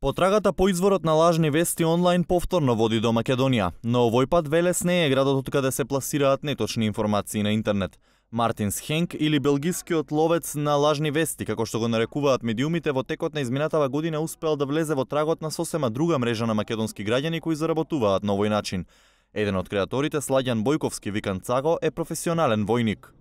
Потрагата по изворот на лажни вести онлайн повторно води до Македонија, но овој пат Велес не е градот од каде се пласираат неточни информации на интернет. Мартин Схенк или белгискиот ловец на лажни вести, како што го нарекуваат медиумите, во текот на изминатава година успеал да влезе во трагот на сосема друга мрежа на македонски граѓани кои заработуваат на овој начин. Еден од креаторите, Сладјан Бојковски, викан Цаго, е професионален војник.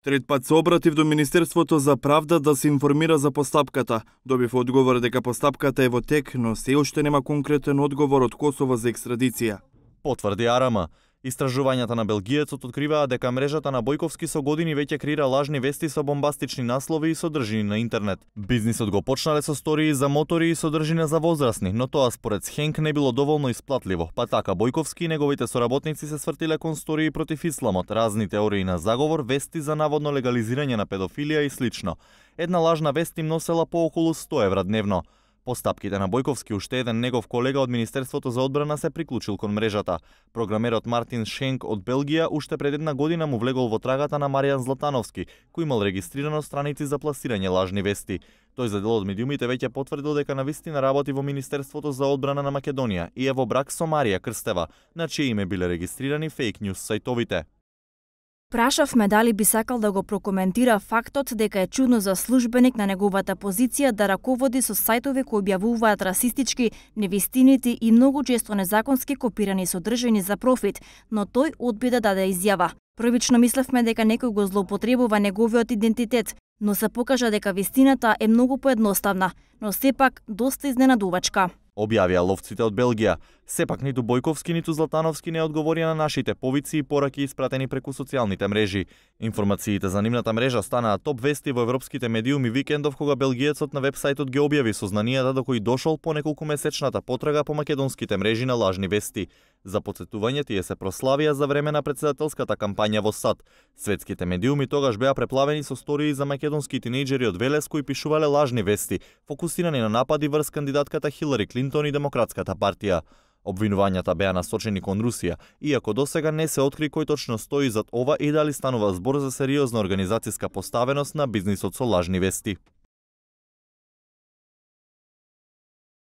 Трет пат се обратив до Министерството за правда да се информира за постапката. Добив одговор дека постапката е во тек, но се уште нема конкретен одговор од Косово за екстрадиција. Потврди АРМ. Истражувањата на белгиецот откриваат дека мрежата на Бојковски со години веќе креира лажни вести со бомбастични наслови и содржини на интернет. Бизнисот го почнале со стории за мотори и содржина за возрастни, но тоа според Схенк не било доволно исплатливо. Па така Бојковски и неговите соработници се свртиле кон стории против исламот, разни теории на заговор, вести за наводно легализирање на педофилија и слично. Една лажна вест им носела по околу 100 евра дневно. Постапките на Бојковски, уште еден негов колега од Министерството за одбрана се приклучил кон мрежата. Програмерот Мартин Шенк од Белгија уште пред една година му влегол во трагата на Маријан Златановски, кој имал регистрирано страници за пласирање лажни вести. Тој за дел од медиумите веќе потврдил дека навистина работи во Министерството за одбрана на Македонија и е во брак со Марија Крстева, на чие име биле регистрирани фейк њуз сајтовите. Прашавме дали би сакал да го прокоментира фактот дека е чудно за службеник на неговата позиција да раководи со сајтови кои објавуваат расистички, невистинити и многу често незаконски копирани содржини за профит, но тој одби да даде изјава. Првично мислевме дека некој го злоупотребува неговиот идентитет, но се покажа дека вистината е многу поедноставна, но сепак доста изненадувачка. Објавија ловците од Белгија. Сепак ниту Бојковски, ниту Златановски не одговорија на нашите повици и пораки испратени преку социјалните мрежи. Информациите за нивната мрежа станаа топ вести во европските медиуми викендов кога белгиецот на вебсајтот ги објави сознанијата до кои дошол по неколкумесечната потрага по македонските мрежи на лажни вести. За потсетување, тие се прославија за време на председателската кампања во САД. Светските медиуми тогаш беа преплавени со стории за македонски тинејџери од Велес кои пишувале лажни вести, фокусирани на напади врз кандидатката Хилари Клинтон и Демократската партија. Обвинувањата беа насочени кон Русија, иако досега не се откри кој точно стои зад ова и дали станува збор за сериозна организацијска поставеност на бизнисот со лажни вести.